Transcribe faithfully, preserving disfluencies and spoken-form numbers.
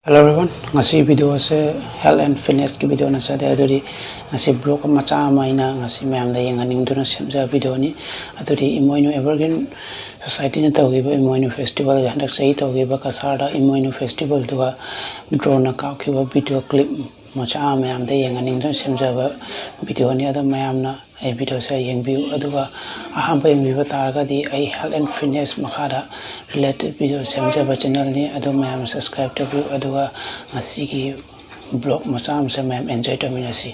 Hello everyone, ꯉꯁꯤ video ꯑꯁꯦ health and fitness ꯀꯤ video ꯅꯠꯆꯗꯦ꯫ ꯑꯗꯨꯗꯤ ꯉꯁꯤ vlog ꯃꯆꯥ ꯑꯃ ꯑꯩꯅ ꯉꯁꯤ ꯃꯌꯥꯝꯗ ꯌꯦꯡꯍꯟꯅꯤꯡꯗꯨꯅ ꯁꯦꯝꯖꯕ video ꯅꯤ꯫ ꯑꯗꯨꯗꯤ ꯏꯃꯣꯏꯅꯨ Evergreen Society ꯅ ꯇꯧꯈꯤꯕ ꯏꯃꯣꯏꯅꯨ festival ꯒꯤ, ꯍꯟꯗꯛ ꯆꯍꯤ ꯇꯧꯈꯤꯕ ꯀꯁꯥꯔꯗ ꯏꯃꯣꯏꯅꯨ festival ꯗꯨꯒ drone ꯅ ꯀꯥꯞꯈꯤꯕ video clip ꯃꯆꯥ ꯃꯌꯥꯝꯗ ꯌꯦꯡꯍꯟꯅꯤꯡꯗꯨꯅ ꯁꯦꯝꯖꯕ video ꯅꯤ꯫ ꯑꯗꯣ ꯃꯌꯥꯝꯅ ꯑꯩ video ꯁꯦ ꯌꯦꯡꯕꯤꯌꯨ꯫ ꯑꯗꯨꯒ ꯑꯍꯥꯟꯕ ꯌꯦꯡꯕꯤꯕ ꯇꯥꯔꯒꯗꯤ ꯑꯩ health and fitness ꯃꯈꯥꯗ related video ꯁꯦꯝꯖꯕ channel ꯅꯤ꯫ ꯑꯗꯨ ꯃꯌꯥꯝꯅ subscribe ꯇꯧꯕꯤꯌꯨ꯫ ꯑꯗꯨꯒ ꯉꯁꯤꯒꯤ vlog ꯃꯆꯥ ꯑꯃꯁꯦ ꯃꯌꯥꯝ enjoy ꯇꯧꯃꯤꯟꯅꯁꯤ꯫